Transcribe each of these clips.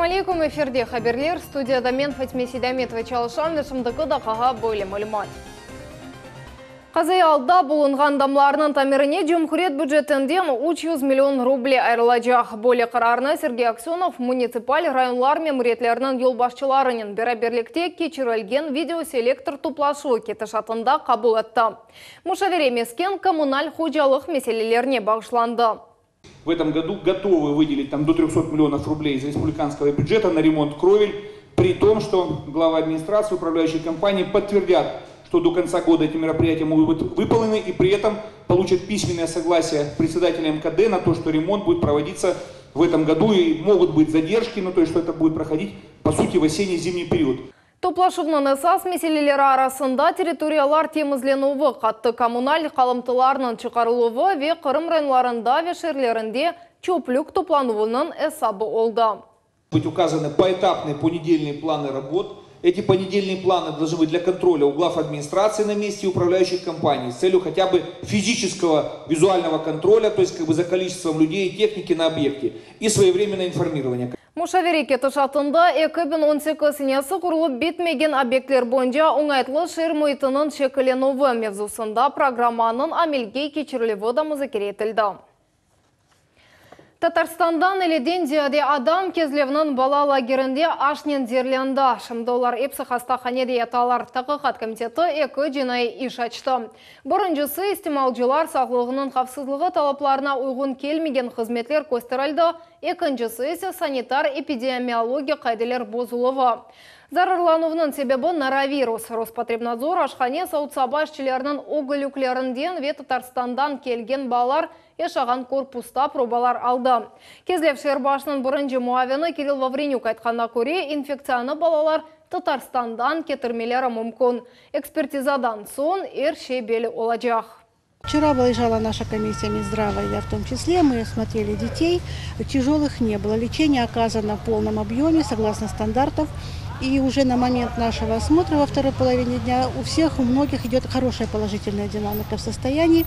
Selâm aleyküm, efirde haberler, studiyada men Fatime Seydametova çalışam ve şimdiki daqqağa böyle malümat. Qazı alda bulunğan damlarnıñ tamirine cumhuriyet bücetinden 300 million ruble ayırılacaq. Böyle qararnı Sergey Aksönov munitsipal rayonlar memuriyetleriniñ yolbaşçılarınen beraberlikte keçirilgen videoselektor toplaşuvı ketişatında qabul etti. Muşavere mesken kommunal hocalıq meselelerine bağışlandı. В этом году готовы выделить там до 300 миллионов рублей из республиканского бюджета на ремонт кровель, при том, что глава администрации, управляющей компании подтвердят, что до конца года эти мероприятия могут быть выполнены и при этом получат письменное согласие председателя МКД на то, что ремонт будет проводиться в этом году и могут быть задержки, но то есть что это будет проходить по сути в осенне-зимний период. Toplaşuvnıñ esas meseleleri arasında territoriyalar temizlenüvi, qattı kommunal qalımtılarnıñ çıqarıluvı ve Qırım rayonlarında ve şeerlerinde çöplük toplanuvınıñ esabı oldı. Быть указаны поэтапные понедельные планы работ. Эти понедельные планы должны быть для контроля у глав администрации на месте и управляющих компаний с целью хотя бы физического визуального контроля, то есть как бы за количеством людей и техники на объекте, и своевременное информирование. Muşavere ketişatında 2018 senesi qurulıp bitmegen obyektler boyunca oñaytlı şeer müitiniñ şekillenüvi mevzusında programmanıñ amelge keçirilüvi da muzakere etildi. Tatarstandan 50-den ziyade adam Kezlevniñ bala lagerinde aşnen zeerlendi. Şimdi olar episi hastahanede yatalar. Taqiqat komiteti eki cinaiy iş açtı. Birincisi istimalcılar sağlığınıñ havfsızlığı talaplarına uyğun kelmegen hızmetler kösterildi. Ekincisi ise sanitar epidemiologik qaideler bozuluvı. Zararlanuvnıñ sebebi norovirus. Rospotrebnadzor aşhane savut-saba işçileriniñ ögüliklerinden ve Tatarstandan kelgen balalar yaşağan korpusta probalar aldı. Kezlev şeer başınıñ birinci muavini Kirill Vavrenük aytqanına köre, infektsiyanı balalar Tatarstandan ketirmeleri mümkün. Ekspertizadan soñ er şey belli olacaq. Вчера выезжала наша комиссия Минздрава, я в том числе, мы осмотрели детей, тяжелых не было. Лечение оказано в полном объеме, согласно стандартов. И уже на момент нашего осмотра во второй половине дня у всех, у многих идет хорошая положительная динамика в состоянии.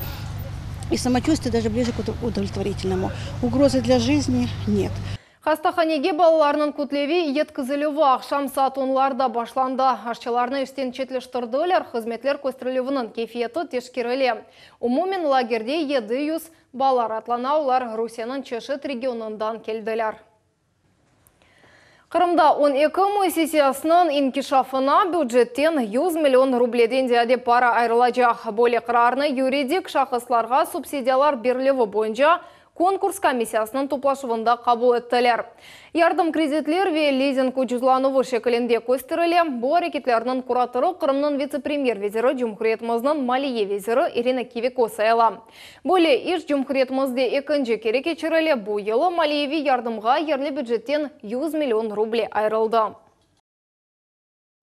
И самочувствие даже ближе к удовлетворительному. Угрозы для жизни нет. Hastahanege balalarnıñ kütleviy yetkizilüvi aqşam saat 10-larda başlandı. Aşçılarnı işten çetleştirdiler, hızmetler kösterilüviniñ keyfiyeti teşkerile. Umumen lagerde 700 bala raatlana, olar Rusiyeniñ çeşit regionından keldiler. Qırımda 12 müessisesiniñ inkişafına bücetten 100 million rubleden ziyade para ayırılacaq. Böyle qararnı yuridik şahıslarğa subsidiyalar berilüvi boyunca konkurs komissiyasınıñ toplaşuvında qabul ettiler. Yardım kreditler ve lizing ucuzlanuvı şekilinde kösterile. Bu areketlerniñ kuratorı Qırımnıñ vitse-premyer veziri, Cumhuriyetimizniñ maliye veziri Irina Kiviko sayıla. Böyle iş Cumhuriyetimizde ekinci kere keçirile. Bu yılı maliyeviy yardımğa yerli bücetten 100 million ruble ayırıldı.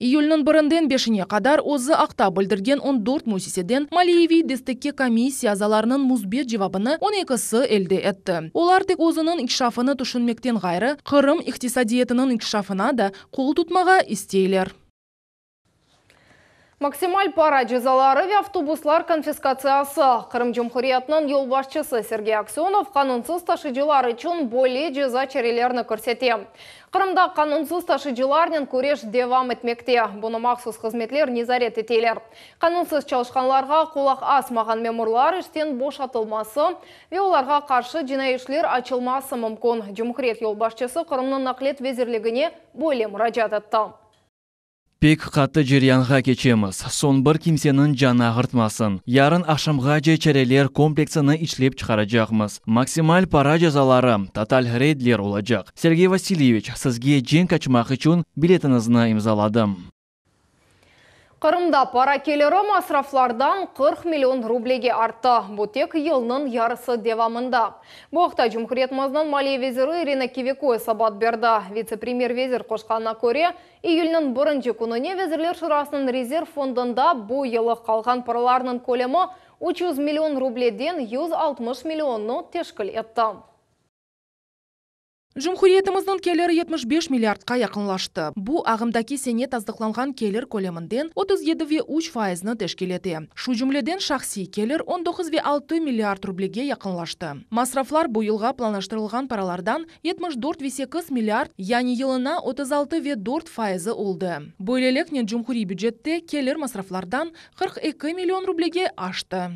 İyülniñ 1-inden 5-ine qadar özü aqta bildirgen 14 müessiseden maliyeviy destekke komissiya azalarınıñ müsbet cevabını 12-si elde etti. Olar tek özüniñ inkişafını tüşünmekten ğayrı, Qırım iqtisadiyatınıñ inkişafına da qol tutmağa isteyler. Maksimal para cezaları ve avtobuslar konfiskatsiyası. Qırım Cumhuriyetiniñ yolbaşçısı Sergey Aksönov qanunsız taşıyıcılar içün böyle ceza çarelerini körsete. Qırımda qanunsız taşıyıcılarnen küreş devam etmekte. Bunı mahsus hızmetler nezaret eteler. Qanunsız çalışqanlarğa qulaq asmağan memurlar işten boşatılması ve olarğa qarşı cinaiy işler açılması mümkün. Cumhuriyet yolbaşçısı Qırımnıñ Naqliyat vezirligine böyle muracaat etti. Pek qattı ceryanğa keçemiz. Soñ bir kimseniñ canı ağırtmasın. Yarın aqşamğace çareler kompleksini işlep çıqaracaqmız. Maksimal para cezaları, total reydler olacaq. Sergey Vasilyeviç, sizge cenk açmaq içün biletiñizni imzaladım. Qırımda para keliri masraflardan 40 million rublege arttı. Bu tek yılnıñ yarısı devamında. Bu aqta Cumhuriyetimizniñ maliye veziri Irina Kiviko esabat berdi. Vitse-premyer vezir qoşqanına köre, iyülniñ birinci kününe Vezirler Şurasınıñ rezerv fondunda bu yıllıq qalğan paralarnıñ kölemi 300 million rubleden 160 millionnı teşkil etti. Cumhuriyetimizniñ keliri 75 milliardqa yaqınlaştı. Bu, ağımdaki sene tasdıqlanğan kelir köleminden 37 ve 3 faizni teşkil ete. Şu cümleden şahsiy kelir 19 ve 6 milliard rublege yaqınlaştı. Masraflar bu yılğa planlaştırılğan paralardan 74 ve 8 milliard, yani yılına 36 ve 4 faizi oldı. Böyleliknen cumhuriy bücette kelir masraflardan 42 million rublege aştı.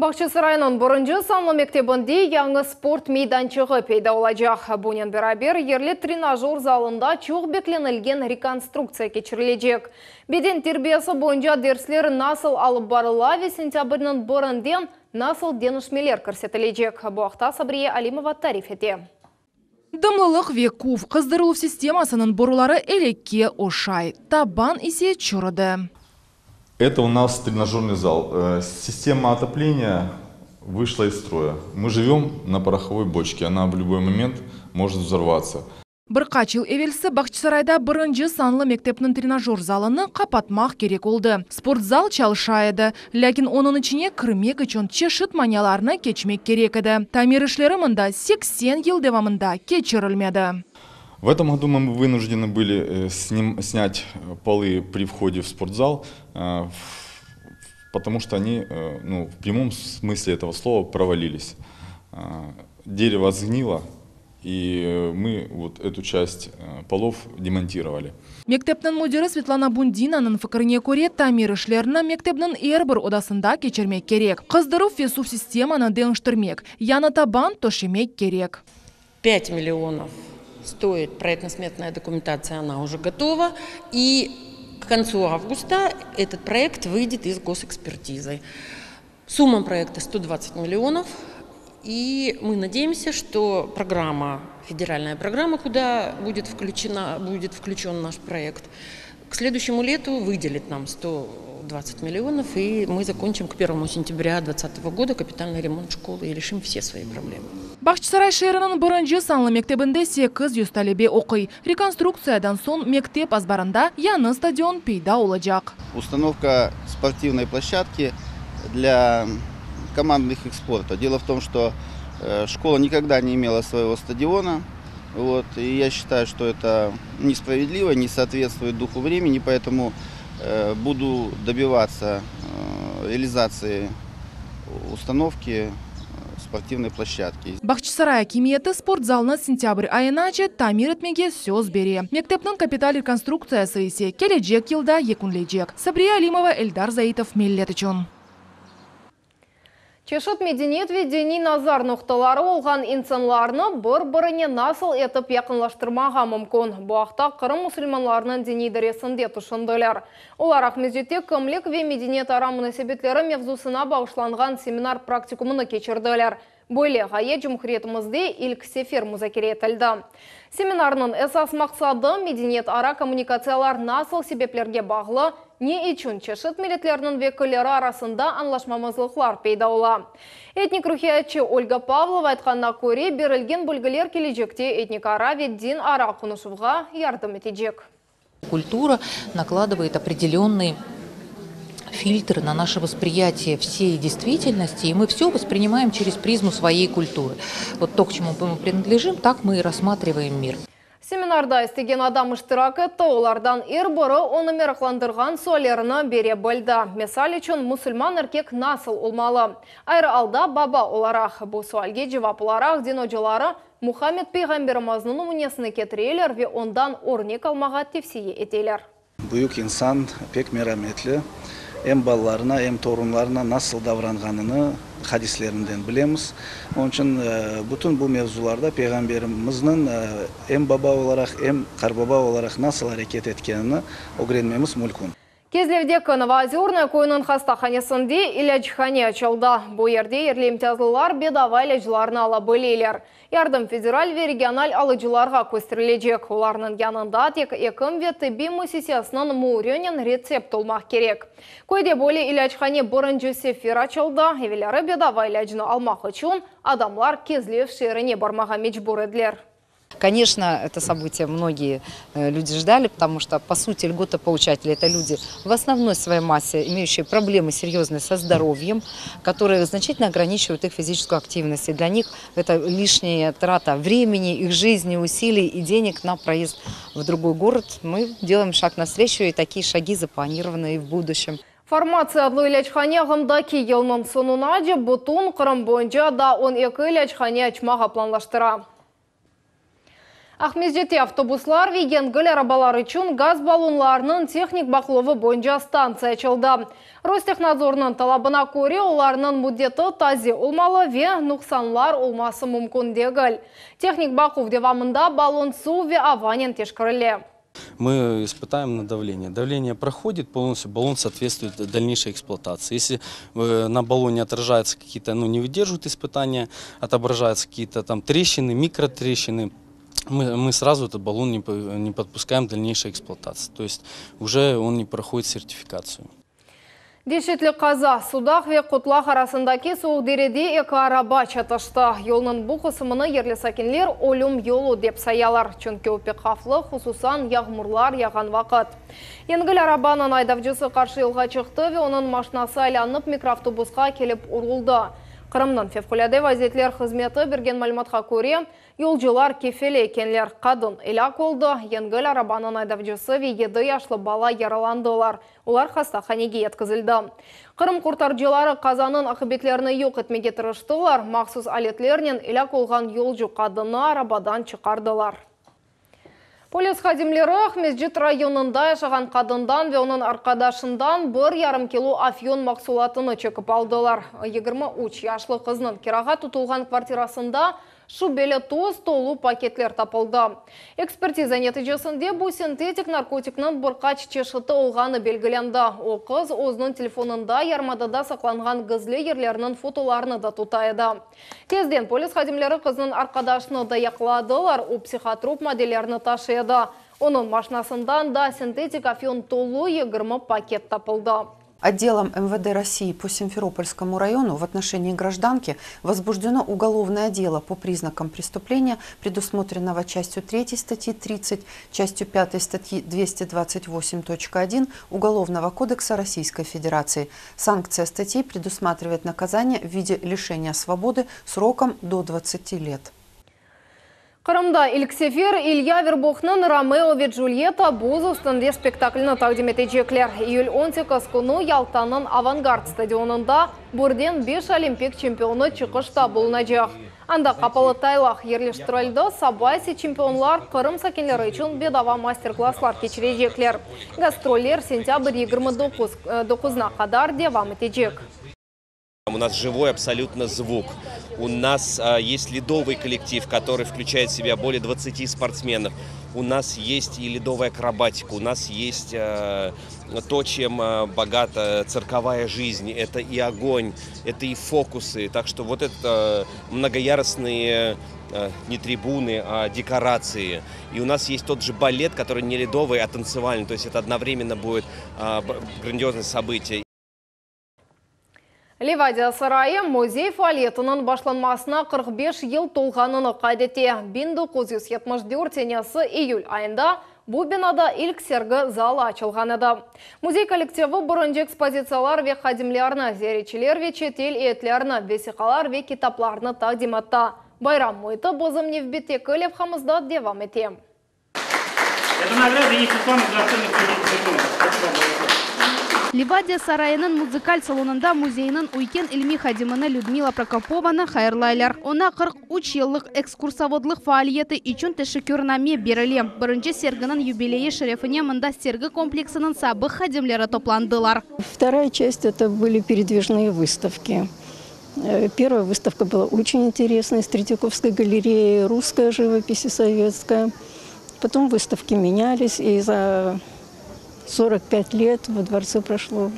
Bağçasaraynıñ birinci sanlı mektebinde yañı sport meydançığı peyda olacaq. Bunen beraber yerli trenajör zalında çoq beklenilgen rekonstruktsiya keçirilecek. Beden terbiyesi boyunca dersler nasıl alıp barıla ve sentâbrniñ birinden nasıl deñişmeler kirsetilecek? Bu aqta Sabriye Alimova tarif ete. Dımlılıq ve küf qızdıruv sistemasınıñ boruları elekke oşay. Taban ise çürüdi. Это у нас тренажерный зал. Система отопления вышла из строя. Мы живем на пороховой бочке. Она в любой момент может взорваться. Bir qaç yıl evelsi Bağçasarayda birinci sanlı mektepniñ trenajör zalını qapatmaq kerek oldı. Sport zal çalışa edi, lâkin onıñ içine kirmek içün çeşit manialarnı keçmek kerek edi. Tamir işleri mında 80 yıl devamında keçirilmedi. В этом году мы вынуждены были снять полы при входе в спортзал, потому что они, ну, в прямом смысле этого слова провалились. Дерево сгнило, и мы вот эту часть полов демонтировали. Mektepniñ müdiri Svetlana Bundinanıñ fikrine köre tamir işlerini mektepniñ er bir odasında keçirmek kerek. Qızdıruv ve suv sistemanı deñiştirmek, yañı taban töşemek kerek. 5 миллионов стоит проектно-сметная документация, она уже готова. И к концу августа этот проект выйдет из госэкспертизы. Сумма проекта 120 миллионов. И мы надеемся, что программа, федеральная программа, куда будет включен наш проект, к следующему лету выделит нам 120 миллионов, и мы закончим к 1 сентября 2020 года капитальный ремонт школы и решим все свои проблемы. Bağçasaray şeeriniñ birinci sanlı mektebinde 800 talebe oquy. Rekonstruktsiyadan soñ mektep azbarında yañı stadion peyda olacaq. Установка спортивной площадки для командных видов спорта. Дело в том, что школа никогда не имела своего стадиона. Вот, и я считаю, что это несправедливо, не соответствует духу времени, поэтому буду добиваться реализации установки спортивной площадки. Bağçasaray akimiyeti sport zalını sentâbr ayınace tamir etmege söz bere. Mektepniñ kapital rekonstruktsiyası ise kelecek yılda yekünlenecek. Sabriye Alimova, Eldar Zaitov, Millet içün. Çeşit medeniyet ve diniy nazar noqtaları olğan insanlarnı bir-birine nasıl etip yaqınlaştırmağa mümkün? Bu aqta Qırım musulmanlarınıñ diniy idaresinde tüşündiler. Olar Aqmescitte kimlik ve medeniyetara munasebetleri mevzusına bağışlanğan seminar praktikumını keçirdiler. Böyle ğaye cumhuriyetimizde ilk sefer muzakere etildi. Seminarnıñ esas maqsadı medeniyetara kommunikatsiyalar nasıl sebeplerge bağlı, ne içün çeşit milletlerniñ vekilleri arasında añlaşmamazlıqlar peyda ola. Etnik ruhiyatçı Olga Pavlova aytqanına köre berilgen bilgiler kelecekte etnikara ve dinara qonuşuvğa yardım etecek. Культура накладывает определенный фильтр на наше восприятие всей действительности, и мы все воспринимаем через призму своей культуры. Вот то, к чему мы принадлежим, так мы и рассматриваем мир. Seminarda istegen adam iştirak etti, olardan er biri onı meraqlandırğan suallerini bere bildi. Misal içün musulman erkek nasıl olmalı? Ayrı alda baba olaraq bu sualge cevap olaraq din ocaları Muhammed Peyğamberimizniñ nümünesini ketireler ve ondan örnek almağa tevsiye eteler. Büyük insan, pek merametli, em balalarına, em torunlarına nasıl davranğanını hadislerinden bilemiz. Onıñ içün bütün bu mevzularda Peyğamberimizniñ em baba olaraq, em qartbaba olaraq nasıl areket etkenini ögrenmemiz mümkün. Kezlevdeki Novoozörное köyüniñ hastahanesinde ilâchane açıldı. Bu yerde yerli imtiyazlılar bedava ilâclarnı ala bileler. Yardım federal ve regional alıcılarğa kösterilecek. Olarnıñ yanında tek ekim ve tibbiy müessisesiniñ müürinen retsept olmaq kerek. Köyde böyle ilâchane birinci sefer açıldı. Evelleri bedava ilâcını almaq içün adamlar Kezlev şeerine barmağa mecbur ediler. Конечно, это событие многие э, люди ждали, потому что, по сути, льготополучатели – это люди в основной своей массе, имеющие проблемы серьезные со здоровьем, которые значительно ограничивают их физическую активность. И для них это лишняя трата времени, их жизни, усилий и денег на проезд в другой город. Мы делаем шаг навстречу, и такие шаги запланированы и в будущем. Farmatsiya adlı ilâchane ağımdaki yılnıñ soñunace bütün Qırım boyunca daa 12 ilâchane açmağa planlaştıra. Aqmescitte avtobuslar ve yengil arabalar içün gaz ballonlarınıñ tehnik baqıluvı boyunca stantsiya açıldı. Rostehnadzornıñ talabına köre, olarnıñ müddeti taze olmalı ve nuqsanlar olması mümkün degil. Tehnik baquv devamında ballon suv ve avanen teşkerile. Мы испытаем на давление. Давление проходит полностью, баллон соответствует дальнейшей эксплуатации. Если э, на баллоне отражаются какие-то, ну, не выдерживают испытания, отображаются какие-то там трещины, микротрещины, мы, мы сразу этот баллон не, не подпускаем к дальнейшей эксплуатации. То есть уже он не проходит сертификацию. Deşetli qaza Sudaq ve Qutlaq arasındaki Suvuq-Derede eki araba çatıştı. Yolnıñ bu qısmını yerli sakinler ölüm yolu dep sayalar, çünki o pek havflı, hususan yağmurlar yağğan vaqıt. Yengil arabanıñ aydavcısı qarşı yolğa çıqtı ve onıñ maşinası aylanıp mikroavtobusqa kelip uruldı. Qırımnıñ Fevqulâde vaziyetler hızmeti bergen malümatqa köre, Yolcular Kefeli ekenler. Qadın elâk oldı, yengil arabanıñ aydavcısı ve yedi yaşlı bala yaralandılar. Olar hastahanege yetkizildi. Qırım qurtarıcıları qazanıñ aqibetlerini yoq etmege tırıştılar, mahsus aletlernen elâk olğan yolcu qadınnı arabadan çıqardılar. Polis hadimleri Aqmescit rayonında yaşağan qadından ve onıñ arqadaşından bir yarım kilo afyon mahsulatını çekip aldılar. 23 yaşlı qıznıñ kirağa tutulğan kvartirasında Şübeli toz tolu paketler tapıldı. Ekspertiza neticesinde bu sintetik narkotikniñ bir qaç çeşiti olğanı belgilendi. O qız özüniñ telefonında yarımadada saqlanğan gizli yerlerniñ fotolarını da tuta edi. Tezden polis hadimleri qıznıñ arqadaşını da yaqaladılar, o psihotrop maddelerni taşıy edi. Onıñ maşinasından da sintetik afyon tolu 20 paket tapıldı. Отделом МВД России по Симферопольскому району в отношении гражданки возбуждено уголовное дело по признакам преступления, предусмотренного частью 3 статьи 30, частью 5 статьи 228.1 Уголовного кодекса Российской Федерации. Санкция статьи предусматривает наказание в виде лишения свободы сроком до 20 лет. Qırımda ilk sefer İlya Averbuhnıñ Romeo ve Cülyetta buz üstünde spektaklini taqdim etecekler. İyül 18 künü Yaltanıñ Avangard stadionında birden beş olimpik çempionı çıqışta bulunacaq. Anda qapalı taylaq yerleştirildi, saba ise çempionlar Qırım sakinleri içün bedava master-klasslar keçirecekler. Gastroller sentâbr 29-na qadar devam etecek. У нас живой абсолютно звук. У нас а, есть ледовый коллектив, который включает в себя более 20 спортсменов. У нас есть и ледовая акробатика, у нас есть а, то, чем а, богата цирковая жизнь. Это и огонь, это и фокусы. Так что вот это многоярусные не трибуны, а декорации. И у нас есть тот же балет, который не ледовый, а танцевальный. То есть это одновременно будет грандиозное событие. Livadiya sarayı müzey faaliyetiniñ başlanmasına 45 yıl tolğanını qayd ete. 1974 senesi iyül ayında bu binada ilk sergi zalı açılğan edi. Müzey kollektivi birinci ekspozitsiyalar ve hadimlerni, ziyaretçiler ve çetel eyetlerini, vesiqalar ve kitaplarnı taqdim etti. Bayram müiti bizim nevbetteki levhamızda devam ete. Эта награда есть у самых достойных людей. Спасибо большое. Livadiya sarayınıñ muzıkal salonında müzeyniñ üyken ilmiy hadimini Lüdmila Prokopovanı hayırlaylar. Oña 43 yıllıq ekskursovodlıq faaliyeti içün teşekkürname berile. Birinci serginiñ yubileyi şerefine mında sergi kompleksiniñ sabıq hadimleri toplandılar. Вторая часть это были передвижные выставки. Э, первая выставка была очень интересная, из Третьяковской галереи, русская живопись и советская. Потом выставки менялись, и за 45 лет во дворце прошло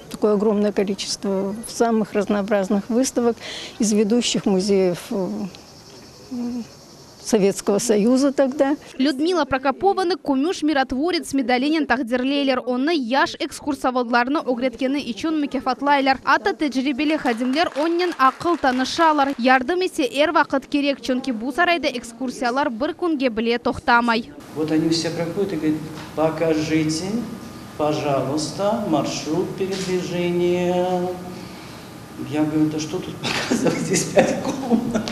такое огромное количество самых разнообразных выставок из ведущих музеев э, Советского Союза тогда. Lüdmila Prokopovanı Kümüş mirotvorets medalinen taqdirleyler. Onı yaş ekskursovodlarnı ögretkeni içün mukâfatlaylar. Atta tecribeli hadimler onnen aqıl tanışalar. Yardım ise er vaqıt kerek, çünki bu sarayda ekskursiyalar bir künge bile toqtamay. Vot oni vse prohodât i govorât, Pokajite, pojaluysta, marşrut peredvijeniya. Ya govorю, da çto tut pokazıvat, zdes pyat komnat.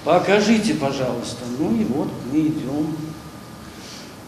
Pokajite, pojaluysta. Nu i vot mı idöm.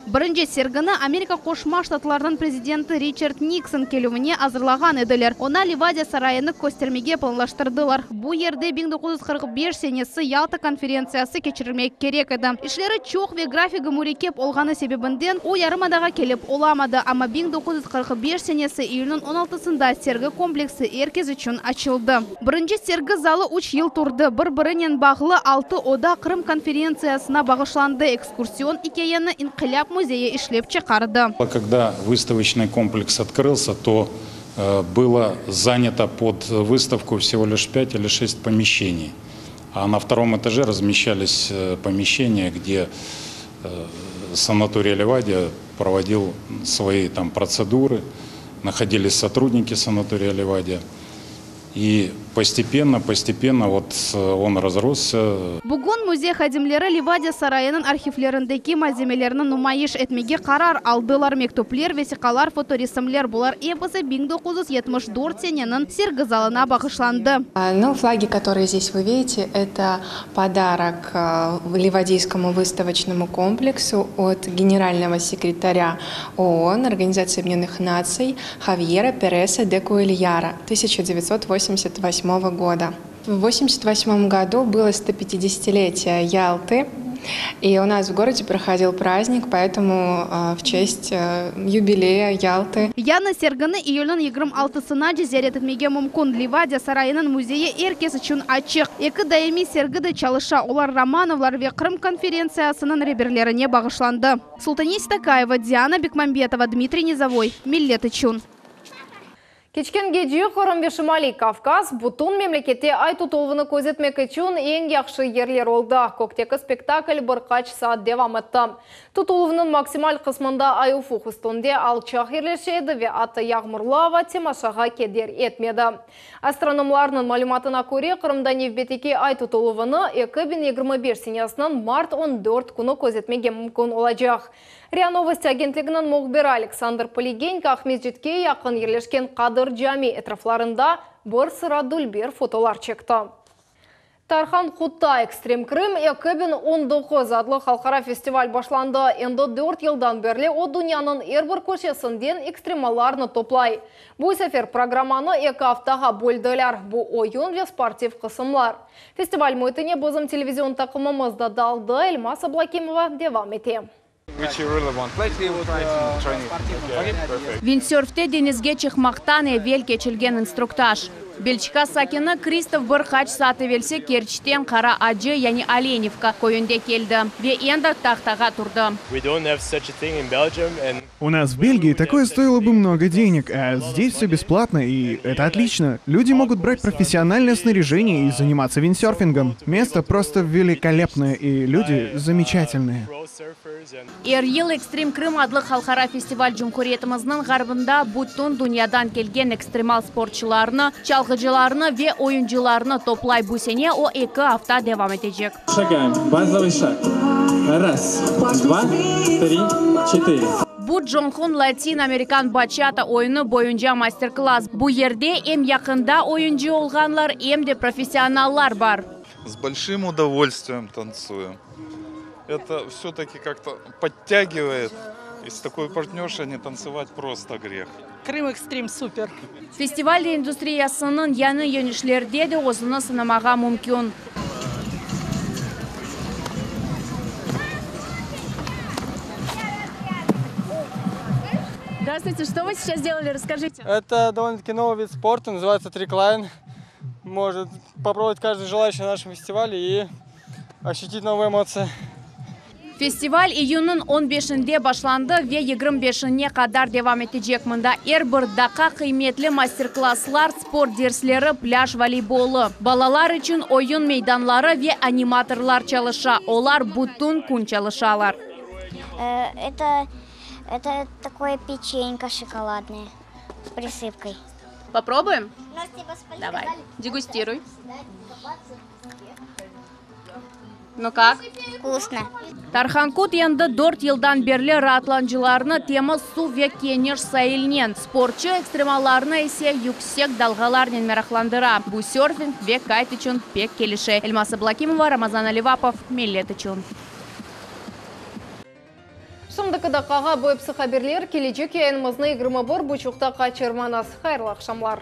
Birinci sergini Amerika Qoşma Ştatlarınıñ prezidenti Riçard Nikson kelüvine azırlağan ediler. Oña Livadiya sarayını köstermege planlaştırdılar. Bu yerde 1945 senesi Yalta konferentsiyası keçirilmek kerek edi. İşleri çoq ve grafigi mürekkep olğanı sebebinden o yarımadağa kelip olamadı, amma 1945 senesi iyülniñ on altısında sergi kompleksi er kes içün açıldı. Birinci sergi zalı üç yıl turdı. Bir-birinen bağlı altı oda Qırım konferentsiyasına bağışlandı. Ekskursion ikâyeni İnqilâp müzeyi işlep çıqardı. Когда выставочный комплекс открылся, то было занято под выставку всего лишь пять или шесть помещений. А на втором этаже размещались помещения, где санаторий Ливадия проводил свои там процедуры, находились сотрудники санатория Ливадия. И постепенно, постепенно вот он разросся. Bugün müzey hadimleri Livadiya sarayınıñ arhivlerindeki malzemelerni numayış etmege qarar aldılar. Mektüpler, vesiqalar, fotoresimler, bular episi 1974 seneniñ sergi zalına bağışlandı. Ну, флаги, которые здесь вы видите, это подарок Ливадийскому выставочному комплексу от генерального секретаря ООН, Организации Объединенных Наций, Хавьера Переса де Куэльяра 1988 года. В 1988 году было 150-летие Ялты, и у нас в городе проходил праздник, поэтому в честь юбилея Ялты. Yañı sergini iyülniñ 26-sınace ziyaret etmege mümkün. Livadiya sarayınıñ müzeyi er kes içün açıq. Eki daimiy sergi de çalışa. Olar Romanovlar ve Qırım konferentsiyasınıñ reberlerine bağışlandı. Sultaniye Seytakayeva, Diana Bekmambetova, Dmitriy Nizovoy. Millet içün. Keçken gece Qırım ve Şimaliy Kavkaz bütün memlekette ay tutuluvını közetmek içün eñ yahşı yerler oldı. Kökteki spektakl bir qaç saat devam etti. Tutuluvnıñ maksimal qısmında ay ufuq üstünde alçaq yerleşe edi ve atta yağmurlı ava temaşağa keder etmedi. Astronomlarnıñ malümatına köre, Qırımda nevbetteki ay tutuluvını 2025 senesiniñ mart 14 künü közetmege mümkün olacaq. RIA Novosti agentliginiñ mühbiri Aleksandr Poligenko Aqmescitke yaqın yerleşken Qadır Cami etraflarında bir sıra dülber fotolar çekti. Tarhan Qutta Ekstrem Krım 2019 adlı halqara festival başlandı. Endi dört yıldan berli o dünyanıñ er bir köşesinden ekstremallarnı toplay. Bu sefer programmanı eki aftağa böldiler, bu oyun ve sportiv qısımlar. Festival müitine bizim televizion taqımımız da daldı, Elmaz Ablâkimova devam ete. Vindsörfte deñizge çıqmaqtan evel keçilgen instruktaj. Belçika sakini Kristof bir qaç saat evelsi Kerçten Qara Acı, yani Olenivka, köyünde keldi ve endi tahtağa turdı. У нас в Бельгии такое стоило бы много денег, а здесь все бесплатно, и это отлично. Люди могут брать профессиональное снаряжение и заниматься виндсерфингом. Место просто великолепное, и люди замечательные. Er yıl Ekstrem Krım adlı halqara festival cumhuriyetimizniñ ğarbında bütün dünyadan kelgen ekstremal sportçılarnı, çalğıcılarnı ve oyuncılarnı toplay. Bu sene o eki afta devam etecek. Şagaem. Bazovıy şag. Raz, dva, tri, çetıre. Bu Conğun latin-amerikan bachata oyunı boyunca master-klass. Bu yerde em yaqında oyuncı olğanlar, em de professionallar bar. С большим удовольствием танцуем. Это все-таки как-то подтягивает. И с такой партнершей не танцевать просто грех. Крым Экстрим супер. Festival industriyasınıñ yañı yönelişlerde de özüni sınamağa mümkün. Здравствуйте, что вы сейчас делали? Расскажите. Это довольно-таки новый вид спорта, называется триклайн. Может попробовать каждый желающий на нашем фестивале и ощутить новые эмоции. Festival iyünniñ on beşinde başlandı ve 25-ine qadar devam etecek. Mında er bir daqqa qıymetli master-klasslar, sport dersleri, plâj voleybolı, balalar içün oyun meydanları ve animatorlar çalışa. Olar bütün kün çalışalar. Это, это такое печенька шоколадное с присыпкой. Попробуем? Давай, дегустируй. Nu kak? Vkusno. Tarhankut endi dört yıldan berli raatlanıcılarnı temiz suv ve keniş sailnen, sportçı ekstremallarnı ise yüksek dalğalarnen meraqlandıra. Bu sörfing ve kayt içün pek kelişe. Elmaz Ablâkimova, Ramazan Alivapov, Millet içün. Şimdiki daqqağa bu episi haberler, kelecek yayınımıznı 21 buçuqta qaçırmañız. Hayırlı aqşamlar.